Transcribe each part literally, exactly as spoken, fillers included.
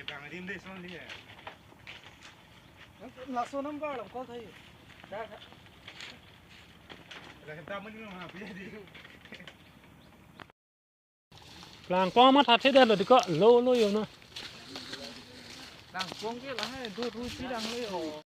Bang rim de son dia. Laso number lo ko thai. Da. Ada kita mani ma pi di. Langpong ma thathe det lo diko lo lo yo na. Langpong ke lahai do rusi lang lo yo.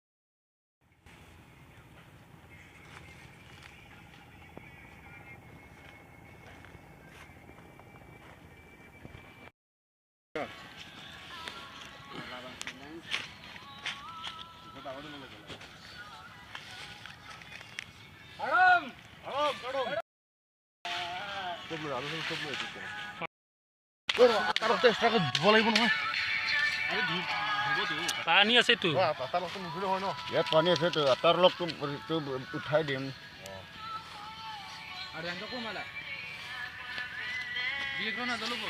Haram! Haram, haram! Sop lo, alu sop lo itu. Oi, atar lok extra ke dhub lagibona. Pani ase tu. Wa, atar lok tu nudhule hoy no. Yaar, pani ase tu, atar lok tu, tu uthai dim. Are yang ko mala. Bilik rona dolo ko.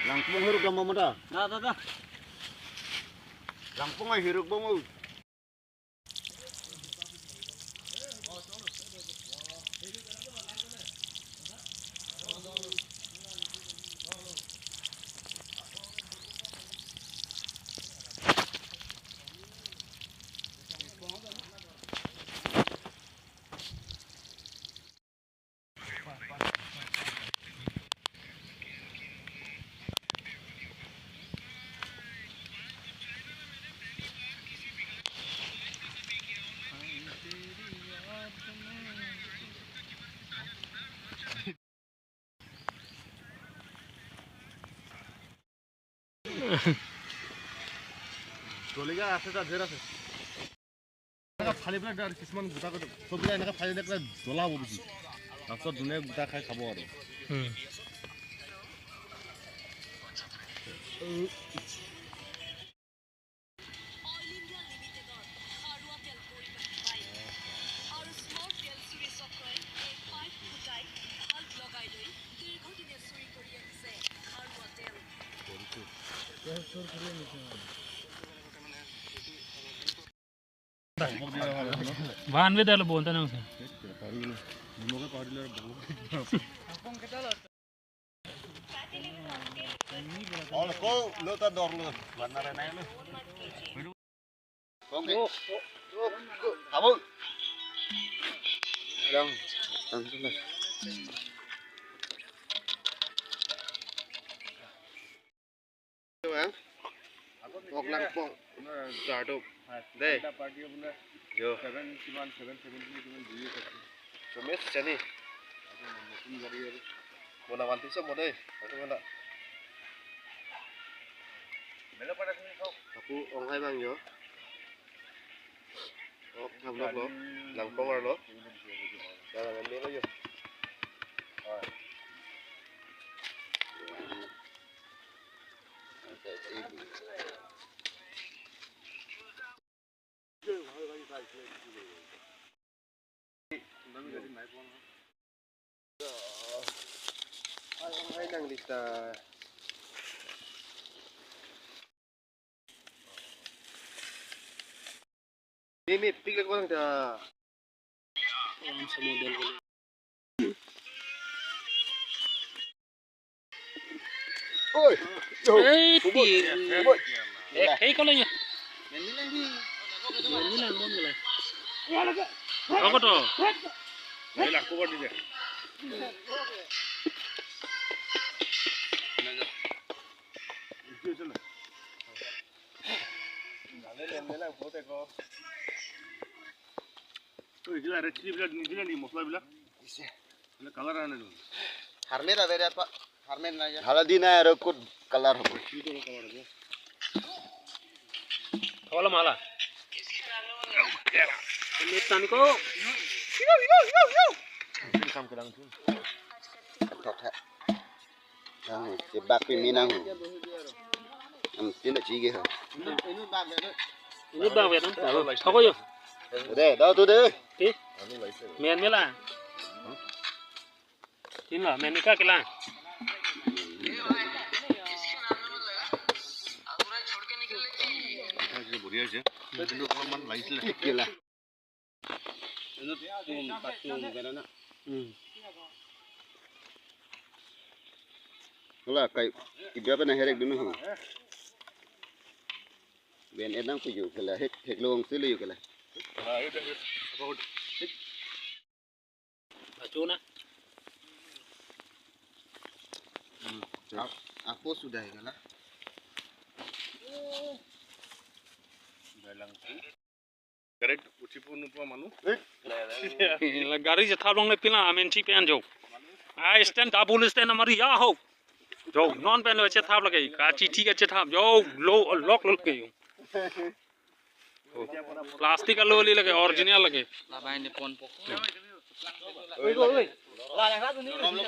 Langpong hiruk dam mama da. Da, da, da. Langpong ai hiruk bom. Jolika ase, ta dhera ase. Enaka phali pele dar kisman guta ko, sob dak enaka phali dak jola hobo bisi. Laso dune guta khai khabo aro. Hmm. All India Limitedৰ খাৰুৱা তেল পৰিবাহী পাইপ আৰু স্মল তেল চুৰি চক্ৰই এই পাইপ ফুটাই ভাল্ভ লগাই লৈ দীৰ্ঘদিনে চুৰি কৰি আহিছে খাৰুৱা তেল। Van ve dalo bonta nang sa. Olo ko lo ta dor lo. Van na re nai lo. Kong ke. Abang. Dong. Dong tu lah. Bang. Ok Langpong. Gardo. Dei. Jo. Seven, seven, seven, seven, seven, seven. Ramesh Chani. Mona Vanti so mode. Atu mana? Apu onghai bang jo. Ok, tham lok lo. Langpong arlo. Dalam ambil aja. Mimi, pik lek orang ta. Oi. Yo. Eh, ti. Oi. Eh, eh, kalau ya. Menilang di. Menilang, menilang. Apa tuh? Menilang, aku buat dia. Menilang, buat aku. Oi, gila, red chili bila, gila ni, masala bila. Ise. Bila color ana dun. Harmet ada dia, Pak. Harmet na ya. Haladi na aro kut color hobo. Itu color hobo. Kawala mala. Ini tani ko. Ini kam kedang tu. Thot ha. Ang, si bak pi minang. Am, tin da chige ha. Ini bak ya. Thok ko yo. De, da tu de. Ti. Men mela. Tin lo, men ka kela. Bhoriya ase. Kintu okoman lagisile. Kela. Tum, patum, ganana. Hmm. Hala kai, ibya pa na herek dun ho. Ben enang puyu kala hek hek long selu yu kala. Achu na. Ap- Apo sudah kala. Correct, uthi punu pa manu. La gari chethap longle pila amen chi pen jo. Ai stand, double stand amari ya ho. Jo non pen lo chethap lake. Kachithi kachethap jo lo lok lok ke jo. Plastic alo li lake, original lake. Labai ne pon pok. Oi, oi, oi. La la la ni.